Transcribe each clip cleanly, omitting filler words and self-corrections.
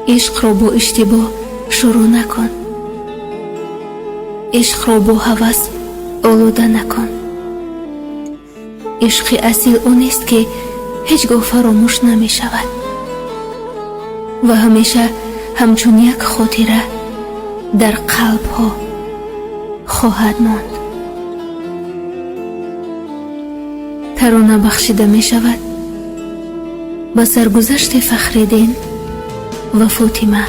Ишқро бо иштибоҳ шурӯъ накун, ишқро бо ҳавас олуда накун. Ишқи асил он нест, ки ҳеҷ гоҳ фаромӯш намешавад ва ҳамеша ҳамчун як хотира дар қалбҳо хоҳад монд. Тарона бахшида мешавад ба саргузашти Фахриддин ва Фотима.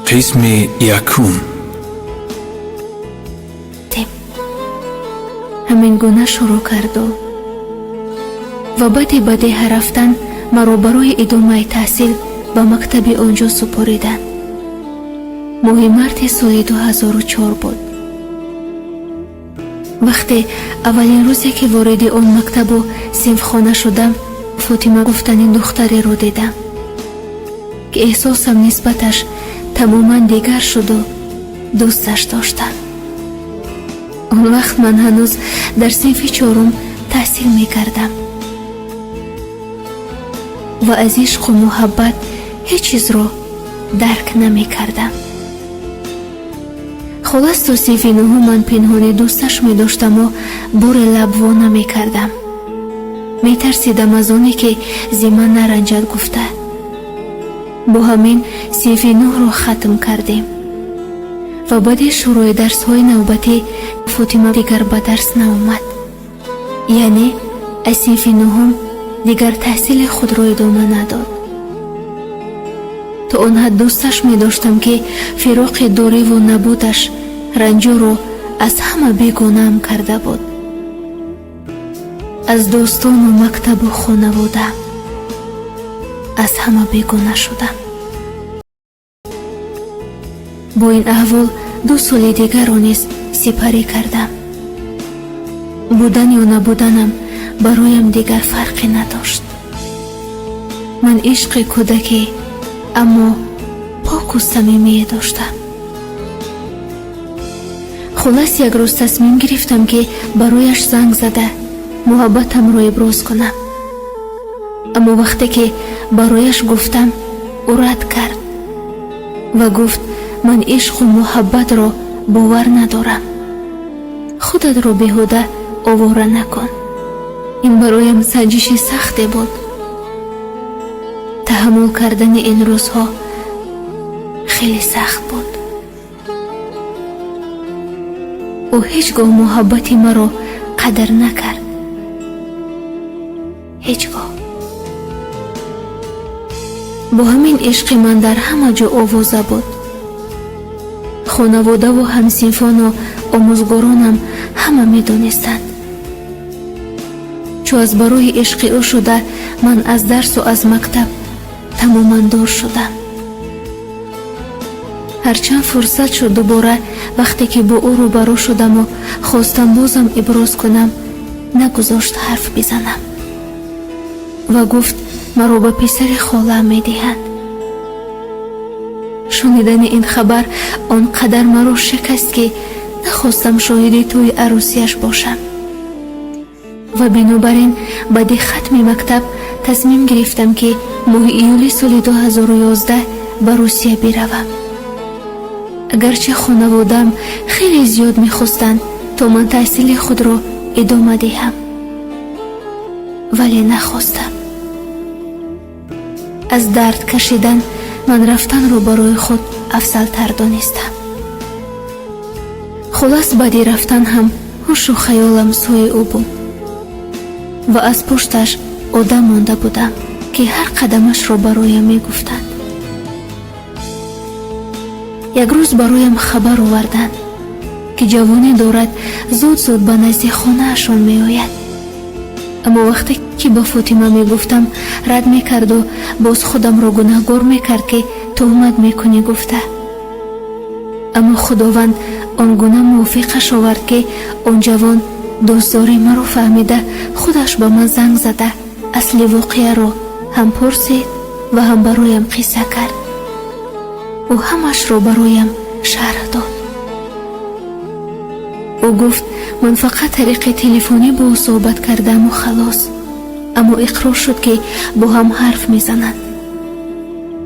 Қисми якум. Ҳамин гуна шурӯъ карду ва баъди ба деҳа рафтан маро барои идомаи таҳсил ба мактаби он ҷо супориданд. Моҳи марти соли 2004 буд. Вақте аввалин рӯзе, ки вориди он мактабу синфхона шудам, Фотима гуфтани духтареро дидам, ки эҳсосам нисбаташ тамоман дигар шуду дӯсташ доштам. Он вақт ман ҳанӯз дар синфи чорум таҳсил мекардам ва аз ишқу муҳаббат ҳеҷ чизро дарк намекардам. Хулас, то синфи нуҳум ман пинҳонӣ дӯсташ медоштаму боре лаб во намекардам. Метарсидам аз оне, ки зи ман наранҷад гуфта. Бо ҳамин синфи нӯҳро хатм кардем ва баъди шурӯи дарсҳои навбатӣ Фотима дигар ба дарс наомад, яъне аз синфи нуҳум дигар таҳсили худро идома надод. То он ҳад дӯсташ медоштам, ки фироқи дуриву набудаш ранҷуро аз ҳама бегонаам карда буд, аз дӯстону мактабу хонавода аз ҳама бегона шудам. Бо ин аҳвол 2 соли дигарро низ сипарӣ кардам. Будан ё набуданам бароям дигар фарқе надошт. Ман ишқи кӯдакӣ, аммо поку самимие доштам. Хулас, як рӯз тасмим гирифтам, ки барояш занг зада муҳаббатамро иброз кунам. Аммо вақте ки барояш гуфтам, ӯ рад кард ва гуфт: ман ишқу муҳаббатро бовар надорам, худатро беҳуда овора накун. Ин бароям санҷиши сахте буд. Таҳаммул кардани ин рӯзҳо хеле сахт буд. Ӯ ҳеҷ гоҳ муҳаббати маро қадр накард, ҳеҷ гоҳ. Бо ҳамин ишқи ман дар ҳама ҷо овоза буд. Хонаводаву ҳамсинфону омӯзгоронам ҳама медонистанд. Чу аз барои ишқи ӯ шуда ман аз дарсу аз мактаб тамоман дур шудам. Ҳарчанд фурсат шуд, дубора вақте ки бо ӯ рӯбарӯ шудаму хостам бозам иброз кунам, нагузошт ҳарф бизанам ва гуфт: маро ба писари холаам медиҳанд. Шунидани ин хабар он қадар маро шикаст, ки нахостам шоҳиди тӯи арӯсияш бошам ва бинобар ин баъди хатми мактаб тасмим гирифтам, ки моҳи июли соли 2011 ба Русия биравам. Агарчи хонаводаам хеле зиёд мехостанд, то ман таҳсили худро идома диҳам, вале нахостам. Аз дард кашидан ман рафтанро барои худ афзалтар донистам. Хулас, баъди рафтан ҳам ҳушу хаёлам сӯи ӯ буд ва аз пушташ одам монда будам, ки ҳар қадамашро бароям мегуфтанд. Як рӯз бароям хабар оварданд, ки ҷавоне дорад зуд-зуд ба назди хонаашон меояд. Аммо вақте ки ба Фотима мегуфтам, рад мекарду боз худамро гунаҳгор мекард, ки туҳмат мекунӣ гуфта. Аммо Худованд он гуна мувофиқаш овард, ки он ҷавон дӯстдории маро фаҳмида, худаш ба ман занг зада асли воқеаро ҳам пурсид ва ҳам бароям қисса кард. Ӯ ҳамашро бароям шарҳ дод. Ӯ гуфт: ман фақат тариқи телефонӣ бо ӯ суҳбат кардаму халос, аммо иқрор шуд, ки бо ҳам ҳарф мезананд.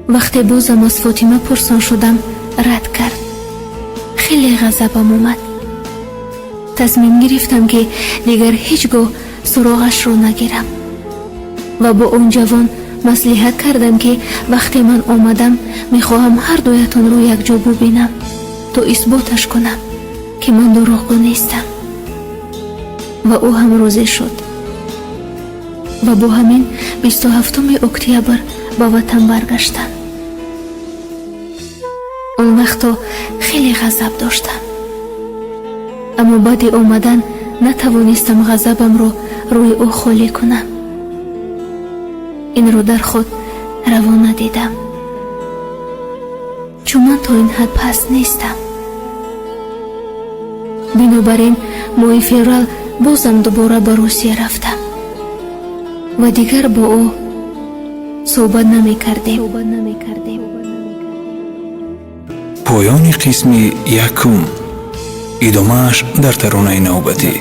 Вақте бозам аз Фотима пурсон шудам, рад кард. Хеле ғазабам омад. Тасмим гирифтам, ки дигар ҳеҷ гоҳ суроғашро нагирам ва бо он ҷавон маслиҳат кардам, ки вақте ман омадам, мехоҳам ҳар дуятонро якҷо бубинам, то исботаш кунам, ки ман дурӯғгӯ нестам. Ва ӯ ҳам розӣ шуд ва бо ҳамин 27 октябр ба ватан баргаштам. Он вақто хеле ғазаб доштам, аммо баъди омадан натавонистам ғазабамро рӯи ӯ холӣ кунам. Инро дар худ раво надидам, чун ман то ин ҳад паст нестам. Бинобар ин моҳи феврал бозам дубора ба Русия рафтам ва дигар бо ӯ суҳбат намекардем. Поёни қисми якум. Идомааш дар таронаи навбатӣ.